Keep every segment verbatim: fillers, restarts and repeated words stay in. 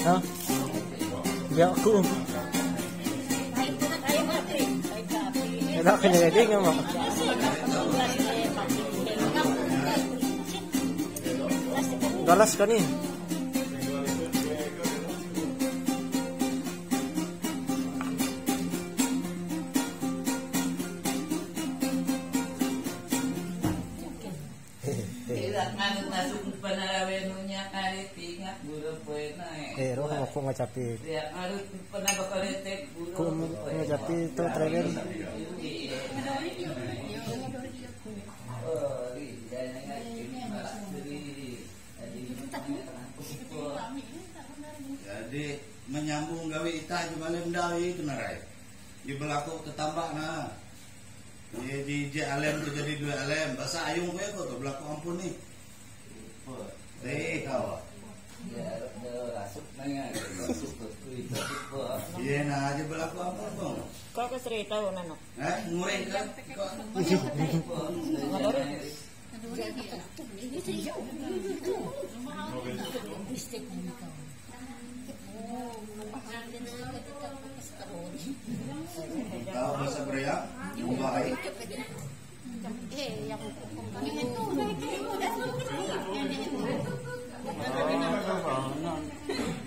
Hah? Dia aku. Enak kena jadi nggak mau? Galas kan nih? Tidak nganut masuk penarawe nunya kali tingak guru poe nae. Eh, roh aku ngacapi. Tidak nganut pernah bakaletek guru. Ku ngacapi tu travel. Oh, di jangan ini malah diri. Jadi menyambung gawe itah je malem dai tu narai. Di belaku tetamba nah. Ye di je alem tu jadi dua alem. Basa ayung kue ko tu belaku ampun nih. Eh, kau. Ya, ya, rasuk nanya, rasuk tu, tu, itu, tu, tu. Iya, nah, aja belaku ampun dong. Kau ke cerita lo nana. Eh, ngureng kan? Kau. Tahu bahasa Korea? Mumbai.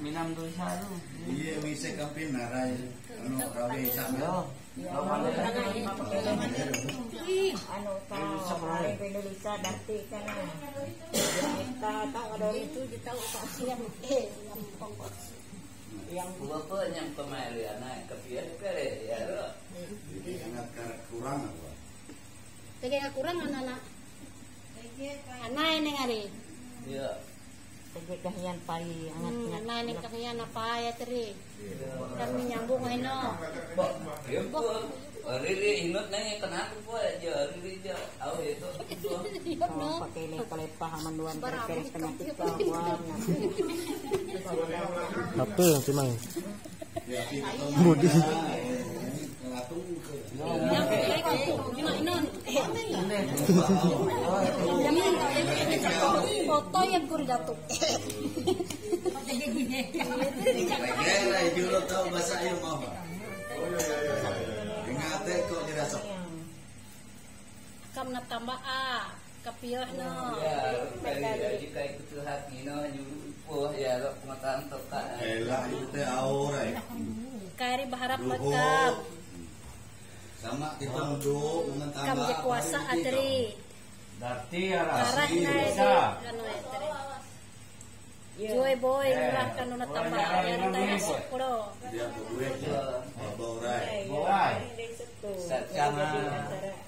Minang dosa tu. Iya, bisa kampin narai. Anu, rawi sama. Yo. Anu, tahu, ari Indonesia dati kan. Kita tahu ada itu, kita tahu apa sih yang, eh, yang pokok. Yang bapa nyang pemain anak kepian kare, ya, lo. Jadi, anak kurang apa? Jadi, anak kurang, anak-anak. Anak ini hari. Iya. Sejak kahian pai, angat, hmm, angat, nah, ini kahian apa ya, Tri? Iya. Kan menyambung, eno. Bok, ya, Bok. Riri ingat nanya kenapa, Bok? Ya, Riri, ya. Tahu ya, itu. Iya, no. Pakai ini, kalau pahaman luan, beres penyakit kau, buang. Apa yang cuma? Budi. Foto yang kur jatuh. Ingat kok dirasa. Kam na tamba a, kapioh no. Ya, kali aji kai kutuhat ngino nyuruh ipoh ya lo pengetahuan toka. Elah itu teh aur ai. Kari baharap makam. Sama kita untuk menentang. Kam je kuasa atri. Berarti ya. Arah nai bisa. Anu atri. Joy boy, eh, murah kan nuna tambah ya, tanya sepuluh. Dia berduit ya, bawa orang. Borai. Satama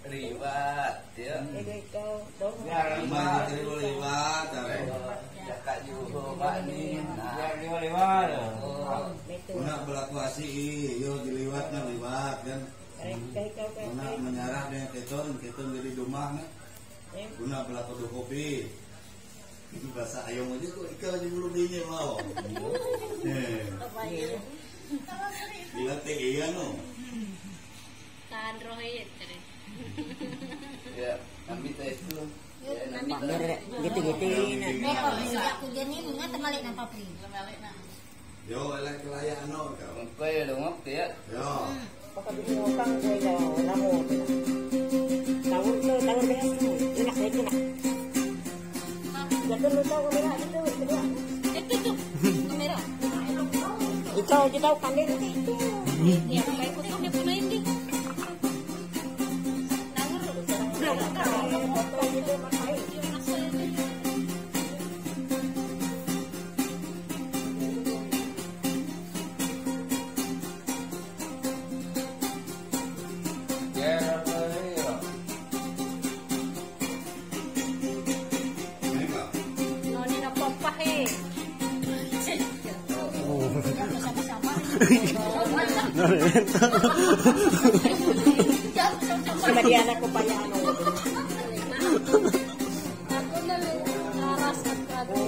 liwat, ya. Sama diterima liwat, are. Jaka juho bani, nah. Liwat, liwat. Oh. Guna berlaku asih, yo diliwat nah liwat kan. Guna menyarah dengan keton, keton jadi dumah nah. Guna berlaku dukopi. Itu bahasa ayam aja kok, ikau aja bulu dinya mau. Eh. Apa ya? Dilatih iya no. Tahan roh iya, Tri. Ya, kami teh itu. Ya, kami gitu-gitu. Eh, oh, iya, aku gini, ingat terbalik napa, Pri? Terbalik nah. Yo, elak kelaya anu kau. Engkau ya dongok tu ya. Yo. Pakai bini orang tu ya, lama tu. Tahu tu, tahu dia tu. Enak, enak. Jatuh lu tahu kamera itu, itu dia. Itu tu, kamera. Itu, kita pandai nanti itu. Ya, baik untuk dia punya ini. Noni na pompah, eh. Sama dia anak kupaya anu. Aku na laras aku.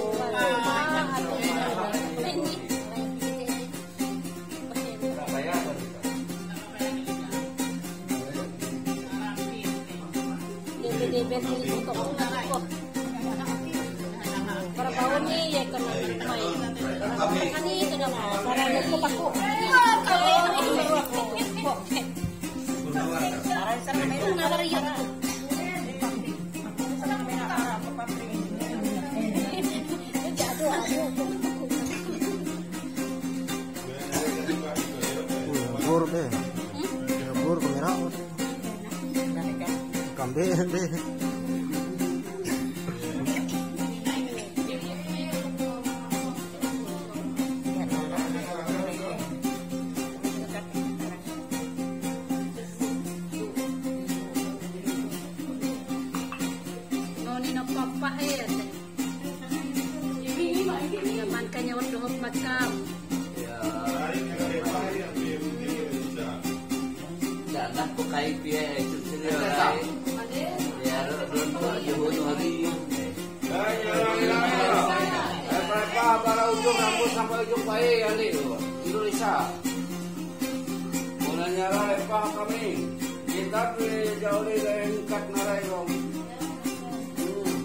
Para bau ni, ya, kena main. Kami kena main. Bur deh. Bur kamera. Kambe deh. Noni no papa eh. Zaman kanyawat dohop makam. Janah ku kai pia eh, cucuri orai. Ya, ro-, rontok juhun hari. Ya, ya, ya, ya. Eh, mereka bara ujung rambut sampai ujung bae, Ali. Indonesia. Mulai nyala lepah kami. Kita di jauh di daerah dekat narai dong. Hmm.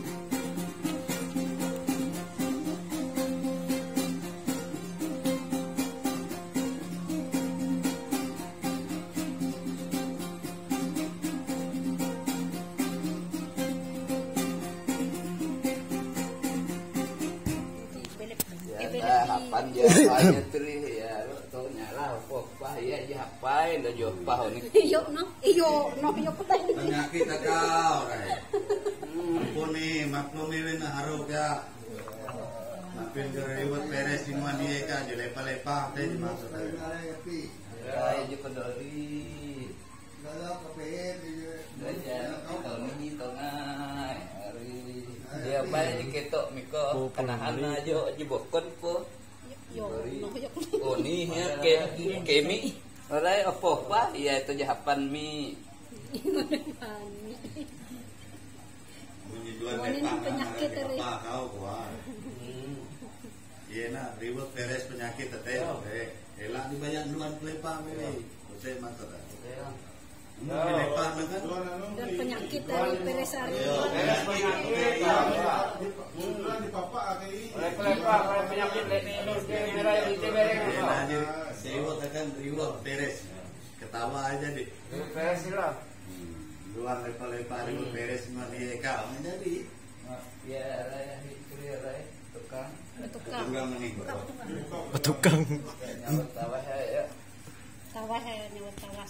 Ya, dah, hapan dia, hapan dia, Tri, ya, lo, tau nyala, apa, apa, ya, ya, hapai, lo, jo, apa, ni. Iyo, no, iyo, no, iyo, apa, ni. Penyakit kau, Rai. Hmm. Ampun ni, maklum ni, weh, nah, harok, ya. Mampir ke reward beres semua dia, kan, dilepa-lepa, teh, dimaksud, Rai. Ya, ayo, jo, kendali. Gaya, kalau ni tongai. Hari. Dia baik diketok miko, kanahan aja, aja bokon po. Yo, bari. No, yo. Oh, ni, ya, ke, kemi. Orai, apa, apa? Ya, itu jahapan mi. Bunyi dua. Wah, ini penyakit, Rai. Apa kau, wah. Hmm. Iya, nah, reward beres penyakit, teteh, teteh. Elak dibayar duluan pelepah, Mimi. Usai mata, dah. Hmm, pelepah, nah, kan? Dan penyakit dari beres hari. Iya, beres penyakit, ya. Oleh pelepah, oleh penyakit, Leni, ini, dia merah, ini, dia merah. Iya, nah, jadi, reward, kan, reward beres. Ketawa aja, deh. Beres, lah. Hmm, luar lepa-lepa, reward beres, semua dia, Kak. Jadi. Ya, Rai, Rai, Rai, tukang. Tukang. Tukang ni. Tukang. Nyawat tawah ya, ya. Tawah ya, nyawat tawah.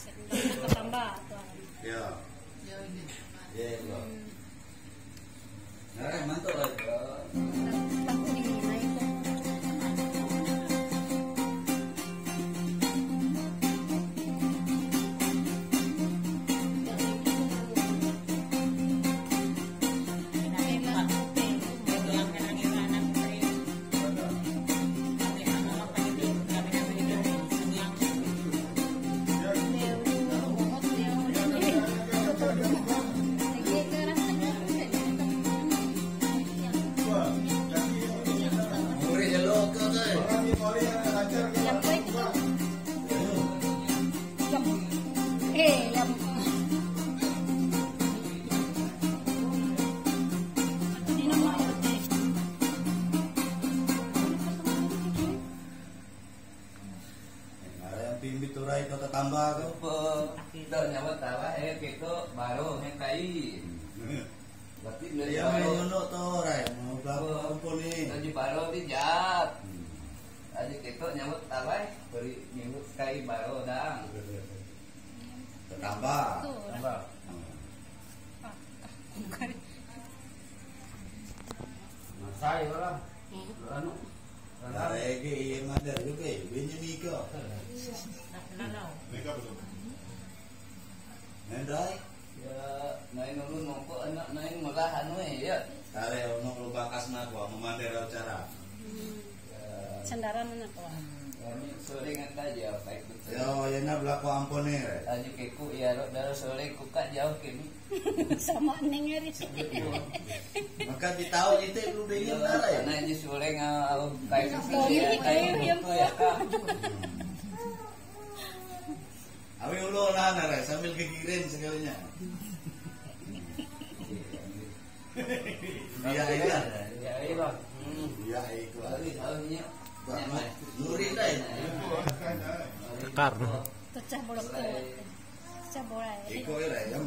Tambah, Tuan. Ya. Ya, ini. Ya, ya. Hmm. Nah, mantul, Rai. Aku di naik. Yang pimbit turai kau tatamba kau. Apa? Dah nyawat tawah, eh, kito baru, eh, kai. Berarti dari ya, baru. Mau ngono to, Rai. Mau belakang apa ni? Dari baru di jat. Hmm. Aja kito nyawat tawah, beri nyawat kai baru dang. Tatamba. Tambah. Hmm. Masai lah. Anu. Nah, lagi iya mandar juga ya, bini Miko. Nah, nah, nah. Nendai? Ya, nain ulun mongko anak nain malah anu ya. Kare ono lo bakas nak wa memandera acara. Hmm. Ya. Sendaran mana tuh? Kami sore ngantar aja, baik betul. Ya, ya, nak berlaku ampun nih, Rai. Aja keku ya, lo darah sore kuka jauh kini. Sama ning hari. Maka ditahu itu belum dengar, Rai. Karena ini sore nggak kayak gitu ya, kayak gitu ya, Kak. Awi ulo lah, Rai, sambil kegiring sekalinya. Iya, iya. Iya, iya, Bang. Hmm. Iya, iya. Harus, harusnya. Bang, nuri, Rai. Pecah bolak tuh. Pecah bola ya. Iko ya, ya,